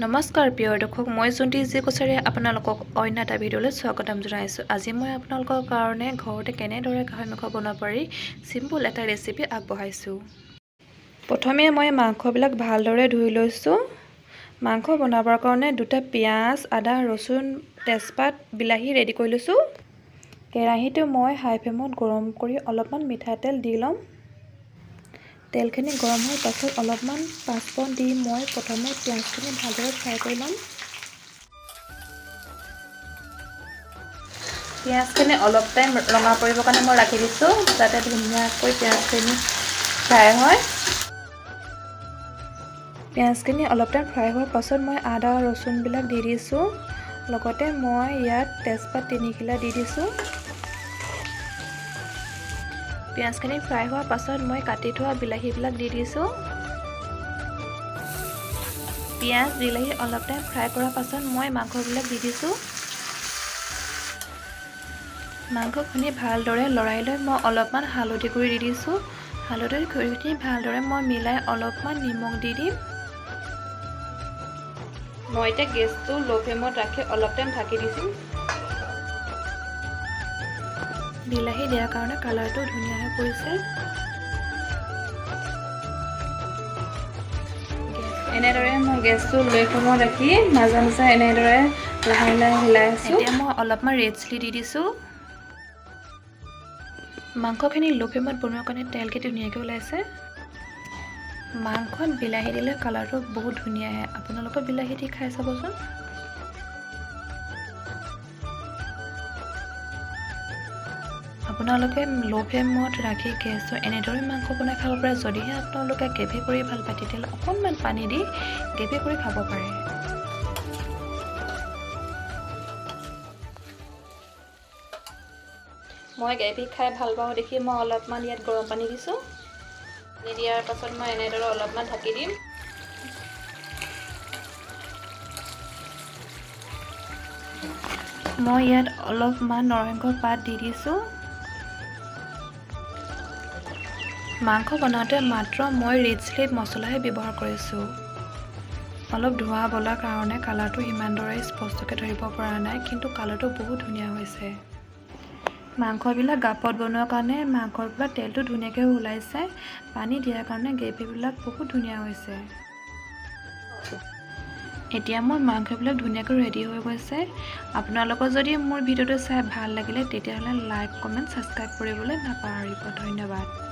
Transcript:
নমস্কাৰ প্ৰিয় দৰ্শক, মই জোনটি জি কছাৰীয়ে আপোনালোকক অন্য এটা ভিডিঅ'লৈ স্বাগতম জনাইছোঁ। আজি মই আপোনালোকৰ কাৰণে ঘৰতে কেনেদৰে গাহৰি মাংস বনাব পাৰি চিম্পুল এটা ৰেচিপি আগবঢ়াইছোঁ। প্ৰথমে মই মাংসবিলাক ভালদৰে ধুই লৈছোঁ। মাংস বনাবৰ কাৰণে দুটা পিঁয়াজ, আদা, ৰচুন, তেজপাত, বিলাহী ৰেডি কৰি লৈছোঁ। কেৰাহীটো মই হাই ফ্লেমত গৰম কৰি অলপমান মিঠাতেল দি ল'ম। তেলখিনি গৰম হোৱাৰ পাছত অলপমান পাঁচফোৰণ দি মই প্ৰথমে পিঁয়াজখিনি ভালদৰে ফ্ৰাই কৰি ল'ম। পিঁয়াজখিনি অলপ টাইম ৰঙা পৰিবৰ কাৰণে মই ৰাখি দিছোঁ, যাতে ধুনীয়াকৈ পিঁয়াজখিনি ফ্ৰাই হয়। পিঁয়াজখিনি অলপ টাইম ফ্ৰাই হোৱাৰ পাছত মই আদা ৰচুনবিলাক দি দিছোঁ। লগতে মই ইয়াত তেজপাত 3 খিলা দি দিছোঁ। পিঁয়াজখিনি ফ্ৰাই হোৱাৰ পাছত মই কাটি থোৱা বিলাহীবিলাক দি দিছোঁ। পিঁয়াজ বিলাহী অলপ টাইম ফ্ৰাই কৰাৰ পাছত মই মাংসবিলাক দি দিছোঁ। মাংসখিনি ভালদৰে লৰাই লৈ মই অলপমান হালধি গুড়ি দি দিছোঁ। হালধি গুড়িখিনি ভালদৰে মই মিলাই অলপমান নিমখ দি দিম। মই এতিয়া গেছটো ল' ফ্লেমত ৰাখি অলপ টাইম ঢাকি দিছোঁ। বিলাহী দিয়াৰ কাৰণে কালাৰটো ধুনীয়া হৈ পৰিছে। এনেদৰে মই গেছটো ল' ফ্লেমত ৰাখি মাজে মাজে এনেদৰে লাহে লাহে হিলাই আছোঁ। এতিয়া মই অলপমান ৰেড চিলি দি দিছোঁ। মাংসখিনি ল' ফ্লেমত বনোৱাৰ কাৰণে তেলখিনি ধুনীয়াকৈ ওলাইছে। মাংসত বিলাহী দিলে কালাৰটো বহুত ধুনীয়া আহে। আপোনালোকে বিলাহী দি খাই চাবচোন। আপোনালোকে ল' ফ্লেমত ৰাখি গেছটো এনেদৰে মাংস বনাই খাব পাৰে। যদিহে আপোনালোকে গ্ৰেভি কৰি ভাল পায়, তেতিয়াহ'লে অকণমান পানী দি গ্ৰেভি কৰি খাব পাৰে। মই গ্ৰেভি খাই ভাল পাওঁ দেখি মই অলপমান ইয়াত গৰম পানী দিছোঁ। পানী দিয়াৰ পাছত মই এনেদৰে অলপমান ঢাকি দিম। মই ইয়াত অলপমান নৰসিংহ পাত দি দিছোঁ। মাংস বনাওঁতে মাত্ৰ মই ৰেড চিলি মছলাহে ব্যৱহাৰ কৰিছোঁ। অলপ ধোঁৱা বলাৰ কাৰণে কালাৰটো সিমান দৰে স্পষ্টকৈ ধৰিব পৰা নাই, কিন্তু কালাৰটো বহুত ধুনীয়া হৈছে। মাংসবিলাক গাপত বনোৱাৰ কাৰণে মাংসৰ পৰা তেলটো ধুনীয়াকৈ ওলাইছে। পানী দিয়াৰ কাৰণে গ্ৰেভিবিলাক বহুত ধুনীয়া হৈছে। এতিয়া মোৰ মাংসবিলাক ধুনীয়াকৈ ৰেডি হৈ গৈছে। আপোনালোকৰ যদি মোৰ ভিডিঅ'টো চাই ভাল লাগিলে, তেতিয়াহ'লে লাইক, কমেণ্ট, ছাবস্ক্ৰাইব কৰিবলৈ নাপাহৰিব। ধন্যবাদ।